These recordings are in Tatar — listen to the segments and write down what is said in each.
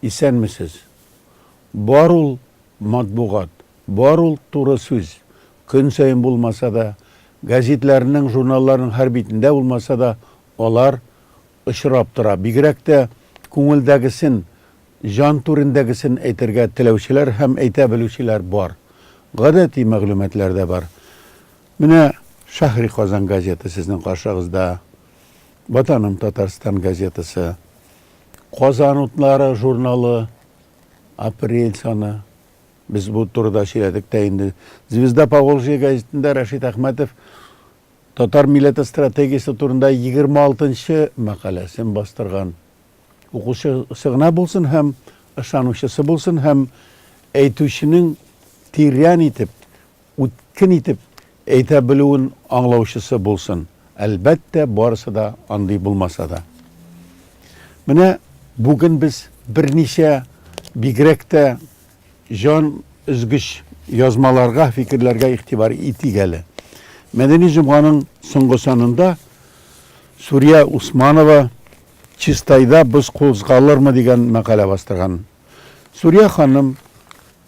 Исәнмесез! Бар ул матбугат, бар ул туры сүз, көн саен булмаса да, гәзитләрнең, журналларның һәр битендә булмаса да, алар очрап тора. Бигрәк тә күңелдәгесен, җан түрендәгесен әйтергә теләүчеләр һәм әйтә белүчеләр бар. Гадәти мәгълүматлар да бар. Менә Шәһри Казан газеты сезнең каршыгызда, Ватаным Татарстан газетасы, Казан утлары журналы, апрель саны. Без бу турыда сөйләдек тә инде. Звезда Поволжья газетында Рәшит Әхмәтов татар милләте стратегиясе турында 26 нчы мәкаләсен бастырган. Укучысы гына булсын һәм ышанучысы булсын һәм әйтүченең тирән итеп, үткен итеп әйтә белүен аңлаучысы булсын. Әлбәттә, барысы да андый булмаса да. Менә бүген без берничә бигрәк тә җан өзгеч язмаларга, фикерләргә игътибар итик әле. Мәдәни җомганың соңгы санында Сүрия Усманова Чистайда боз кузгалырмы дигән мәкалә бастырган. Сүрия ханым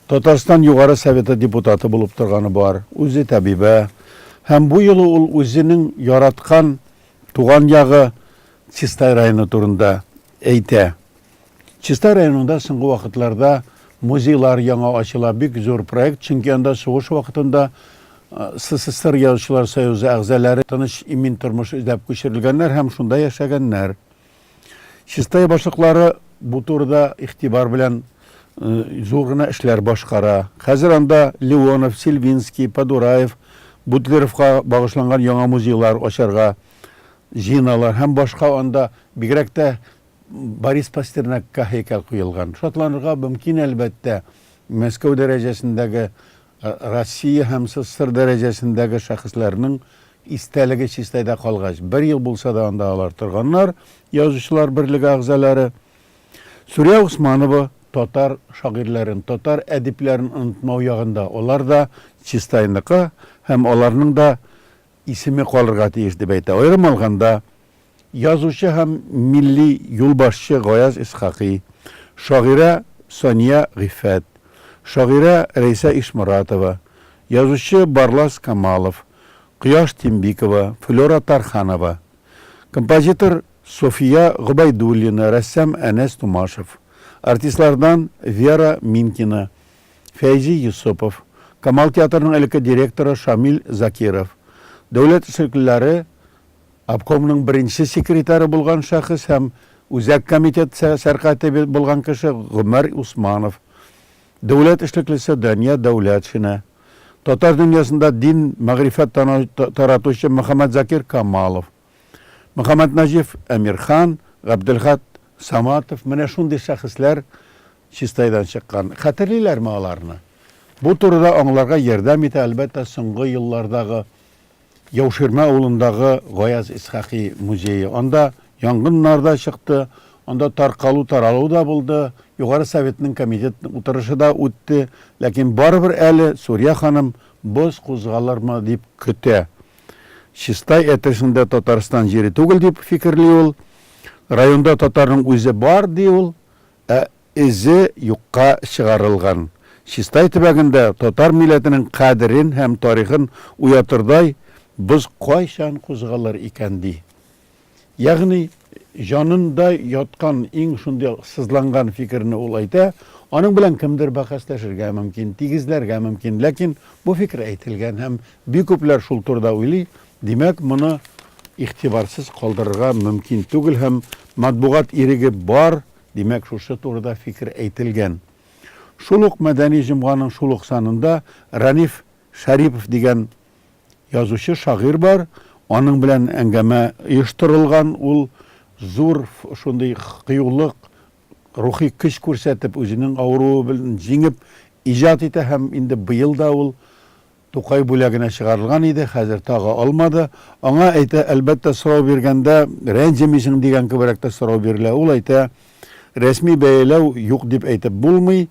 Татарстан Югары Советы депутаты булып торганы бар, үзе табибә һәм бу юлы ул үзенең яраткан туган ягы Чистай районы турында әйтә. Чистай районында соңгы вакытларда музейлар яңа ачыла, бик зур проект, чөнки анда сугыш вакытында СССР Язучылар союзы әгъзалары тыныч, имин тормыш эзләп күчерелгәннәр һәм шунда яшәгәннәр. Чистай башлыклары бу турыда игътибар белән зур гына эшләр башкара. Хәзер анда Леонов, Сельвинский, Подураев, Бутлеровка багышланган яңа музейлар ачарга җыеналар һәм башка анда бигрәк тә Борис Пастернакка һәйкәл куелган. Шатланырга мөмкин, әлбәттә, Мәскәү дәрәҗәсендәге Россия һәм СССР дәрәҗәсендәге шәхесләрнең истәлеге Чистайда калгач, бер ел булса да анда алар торганнар, Язучылар берлеге әгъзалары. Сүрия Усманова татар шагыйрьләрен, татар әдипләрен онытмау ягында, алар да Чистайныкы һәм аларның да исеме калырга тиеш дип әйтә. Аерым алганда, язучы һәм милли юлбашчы Гаяз Исхакый, шагыйрә Сания Гыйффәт, шагыйрә Рәйсә Ишморатова, язучы Барлас Камалов, Кояш Тимбикова, Флера Тарханова, композитор София Гобәйдуллина, рәссам Әнәс Тумашев, артистлардан Вера Минкина, Фәйзи Йосыпов, Камал театрының элекке директоры Шамил Закиров, дәүләт эшлеклеләре, обкомның беренче секретаре булган шәхес һәм Үзәк комитет сәркатибе булган кеше Гомәр Усманов, дәүләт эшлеклесе Дания Дәүләтшина, татар дөньясында дин, мәгърифәт таратучы Мөхәммәтзакир Камалов, Мөхәммәтнәҗиф Әмирхан, Габделхак Саматов, менә шундый шәхесләр Чистайдан чыккан. Хәтерлиләрме аларны? Бу турыда аңларга ярдәм итә, әлбәттә, соңгы еллардагы Яуширмә авылындагы Гаяз Исхакый музее. Анда янгыннар да чыкты, анда таркалу-таралу да булды, Югары Советның комитет утырышы да үтте, ләкин барыбер әле Сурия ханым боз кузгалырмы дип көтә. Чистай әтерсең дә Татарстан җире түгел дип фикерли ул. Районда татарның үзе бар, ди ул. Ә эзе юкка чыгарылган. Чистай төбәгендә татар милләтенең кадерен һәм тарихын уятырдай боз кайчан кузгалыр икән, ди. Ягъни, җанында яткан иң шундый сызланган фикерне ул әйтә, аның белән кемдер бәхәсләшергә мөмкин, тигезләргә мөмкин, ләкин бу фикер әйтелгән һәм бик күпләр шул турыда уйлый, димәк, моны игътибарсыз калдырырга мөмкин түгел һәм матбугат иреге бар, димәк, шушы турыда фикер әйтелгән. Шул ук Мәдәни җомганың шул ук санында Раниф Шәрипов дигән язучы, шагыйрь бар, аның белән әңгәмә оештырылган, ул зур шундый кыюлык, рухи көч күрсәтеп, үзенең авыруы белән җиңеп иҗат итә һәм инде быел да ул Тукай бүләгенә чыгарылган иде, хәзер тагы алмады. Аңа әйтә, әлбәттә, сорау биргәндә, рәнҗемисең дигән кеберәк тә сорау бирелә. Ул әйтә, рәсми бәяләү юк дип әйтеп булмый.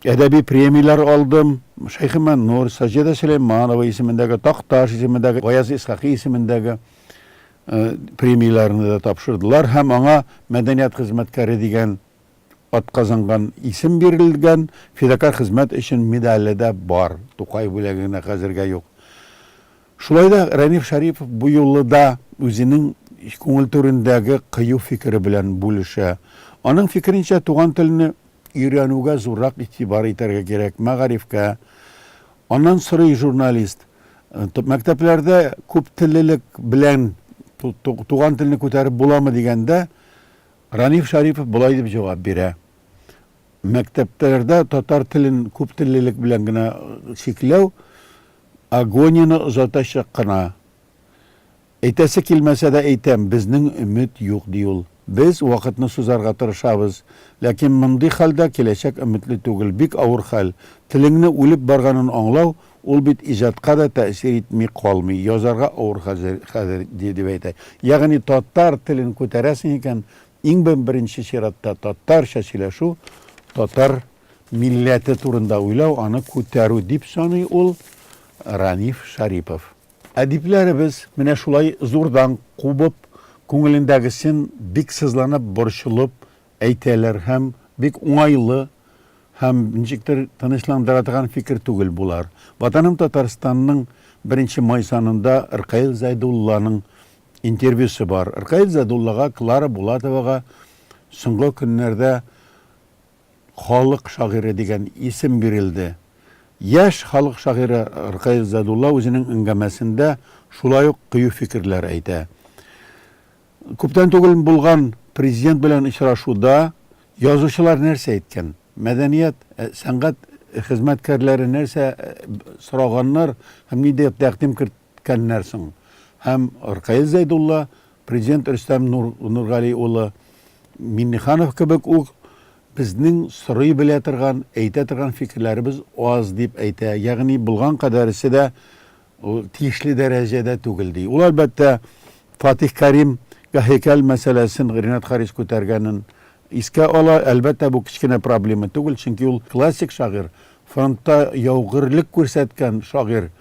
Әдәби премияләр алдым. Шәйхи Маннур, Саҗидә Сөләйманова исемендәге, Такташ исемендәге, Гаяз Исхакый исемендәге премияләрне дә тапшырдылар һәм аңа мәдәният хезмәткәре дигән Атказанган исем бирелгән, Фидакарь хезмәт өчен медале дә бар, Тукай бүләге генә хәзергә юк. Шулай да Рәниф Шәрипов бу юлы да үзенең күңел түрендәге кыю фикере белән бүлешә. Аның фикеренчә, туган телне өйрәнүгә зуррак игътибар итәргә кирәк, мәгарифкә. Аннан сорый журналист, мәктәпләрдә күптеллелек белән туган телне күтәреп буламы дигәндә, Раниф Шәрипов болай дип җавап бирә, Мәктәпләрдә татар телен күптеллелек белән генә чикләү агонияне озатачак кына. Әйтәсе килмәсә дә әйтәм, безнең өмет юк, ди ул. Без вакытны сузарга тырышабыз. Ләкин мондый хәлдә киләчәк өметле түгел. Бик авыр хәл. Телеңне үлеп барганын аңлау, ул бит иҗатка да тәэсир итми калмый. Язарга авыр хәзер, хәзер, ди, дип әйтә. Ягъни татар телен күтәрәсең икән, иң беренче чиратта татарча сөйләшү, татар милләте турында уйлау, аны күтәрү, дип саный ул Раниф Шарипов. Әдипләребез менә шулай зурдан кубып, күңелендәгесен бик сызланып, борчылып әйтәләр һәм бик уңайлы һәм ничектер тынычландыра торган фикер түгел болар. Ватаным Татарстанның беренче май санында Ркаил Зәйдулланың интервьюсы бар. Ркаил Зәйдуллага, Клара Булатовага соңгы көннәрдә Халык шагыйре дигән исем бирелде. Яшь халык шагыйре Ркаил Зәйдулла үзенең әңгәмәсендә шулай ук кыю фикерләр әйтә. Күптән түгел булган президент белән очрашуда язучылар нәрсә әйткән? Мәдәният, сәнгать хезмәткәрләре нәрсә сораганнар һәм нинди тәкъдим керткәннәр соң? Һәм Ркаил Зәйдулла Президент Рөстәм Нургали улы Миңнеханов кебек үк безнең сорый белә торган, әйтә торган фикерләребез аз дип әйтә. Ягъни булган кадәресе дә тиешле дәрәҗәдә түгел ди. Ул әлбәттә Фатих Кәримгә һәйкәл мәсьәләсен Ринат Харис күтәргәнен искә ала. Әлбәттә бу кечкенә проблема түгел, чөнки ул классик шагыйрь, фронтта яугирлек күрсәткән шагыйрь.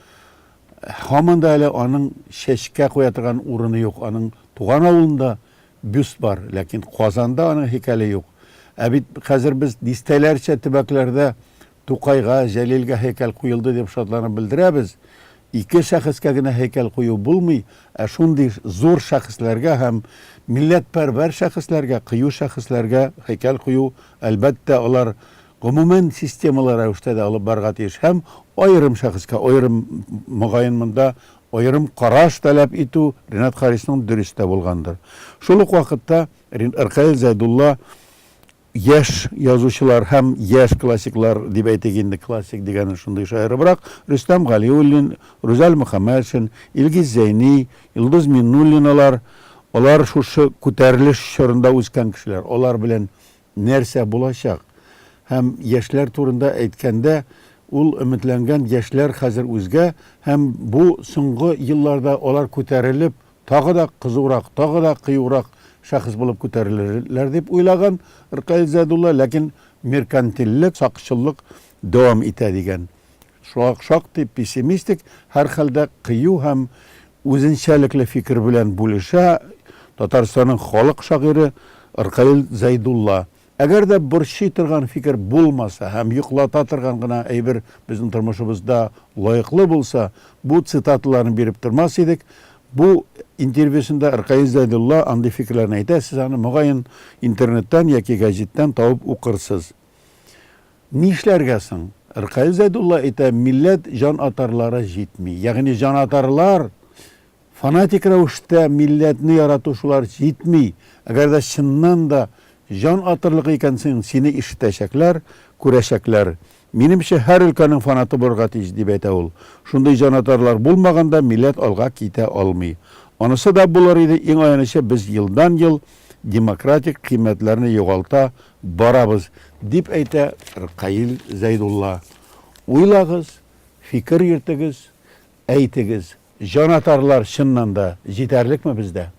Һаман да әле аның чәчкә куя торган урыны юк. Аның туган авылында бюст бар, ләкин Казанда аның һәйкәле юк. Ә бит хәзер без дистәләрчә төбәкләрдә Тукайга, Җәлилгә һәйкәл куелды дип шатланып белдерәбез. Ике шәхескә генә һәйкәл кую булмый, ә шундый зур шәхесләргә һәм милләтпәрвәр шәхесләргә, кыю шәхесләргә һәйкәл кую, әлбәттә, алар Гомумән, системалы рәвештә дә алып барырга тиеш һәм аерым шәхескә, аерым, мөгаен монда аерым караш таләп итү Ренат Харисның дөрес тә булгандыр. Шул ук вакытта Ркаил Зәйдулла яшь язучылар һәм яшь классиклар дип әйтик инде, классик дигәне шундый шаярыбрак, Рөстәм Галиуллин, Рүзәл Мөхәммәтшин, Илгиз Зәйни, Йолдыз Миннуллиналар, алар шушы күтәрелеш чорында үскән кешеләр, алар белән Нәрсә булачак? Һәм яшьләр турында әйткәндә, ул өметләнгән яшьләр хәзер үзгә һәм бу соңгы елларда алар күтәрелеп, тагы да кызурак, тагы да кыюрак шәхес булып күтәрелерләр дип уйлаган Ркаил Зәйдулла, ләкин меркантильлек, сакчыллык дәвам итә дигән. Шактый пессимистик, һәрхәлдә кыю һәм үзенчәлекле фикер белән бүлешә Татарстанның халык шагыйре Ркаил Зәйдулла. Әгәр дә борчый торган фикер булмаса һәм йоклата торган гына әйбер безнең тормышыбызда лаеклы булса, бу цитаталарны биреп тормас идек. Бу интервьюсында Ркаил Зәйдулла андый фикерләрне әйтә, сез аны, мөгаен, интернеттан яки гәзиттән табып укырсыз. Нишләргә соң? Ркаил Зәйдулла әйтә, милләт җан атарлары җитми. Ягъни җанатарлар, фанатик рәвештә милләтне яратучылар җитми. Әгәр дә чыннан да җан атырлык икәнсең, сине ишетәчәкләр, күрәчәкләр. Минемчә, һәр өлкәнең фанаты булырга тиеш, дип әйтә ул. Шундый җанатарлар булмаганда, милләт алга китә алмый. Анысы да булыр иде, иң аянычы, без елдан-ел демократик кыйммәтләрне югалта барабыз, дип әйтә Ркаил Зәйдулла. Уйлагыз, фикер йөртегез, әйтегез, җанатарлар чыннан да җитәрлекме бездә?